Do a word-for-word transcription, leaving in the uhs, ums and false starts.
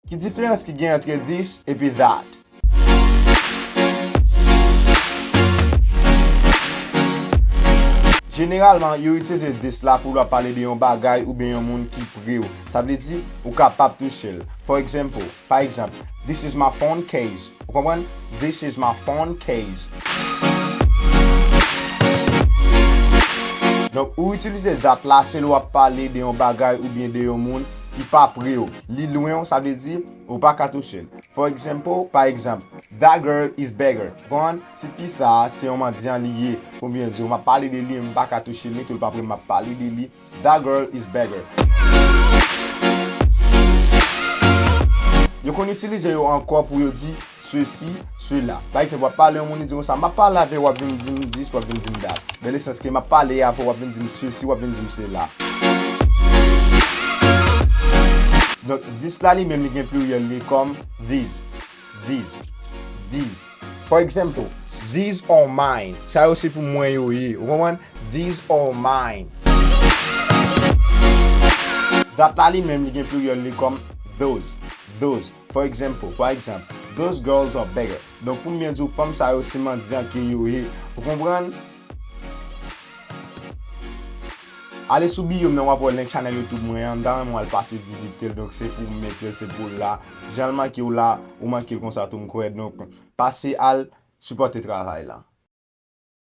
Ki diferans ki gen ant this epi that? Jeneralman, yo itilize this la pou lè w ap pale de yon bagay oubyen yon moun ki pre w. Sa vle di, ou kapab touche l. For example, pa egzanp, this is my phone case. Ou konprann? This is my phone case. Donk, ou itilize that la se lè w ap pale de yon bagay oubyen de yon moun ki pa pre w. Li lwen w, sa vle di ou pa ka touche l. For example, pa egzanp, that girl is beggar. Ou konprann? Tifi sa a, se yon mandyan li ye. Oubyen di, m ap pale de li, m pa ka touche l, li tou l pa pre m, m ap pale de li. That girl is beggar. Yo konn itilize yo ankò pou yo di ceci, cela. Pa egzanp, w ap pale yon moun, li di konsa, m ap pale avè w, w ap vin di m this, w ap vin di m that. Dans le sens ke m ap pale avè w, w ap vin di m ceci, w ap vin di m cela. Donk, this la li menm li gen pliryèl li kòm these, these, these. For example, these are mine. Sa yo se pou mwen yo ye. Ou konprann? These are mine. That la li menm li gen pliryèl li kòm those, those. For example, pa egzanp, those girls are beggar. Donk, pou m byen di w, fanm sa yo se mandyan ke yo ye. Ou konprann? Ale sou bio m nan, w ap wè link channel YouTube mwen an. M ta renmen w al pase vizite l. Donk, se pou m mete l, se pou l la. Jan l manke w la, ou manke l konsa tou, m kwè. Donk, pase al sipòte travay la.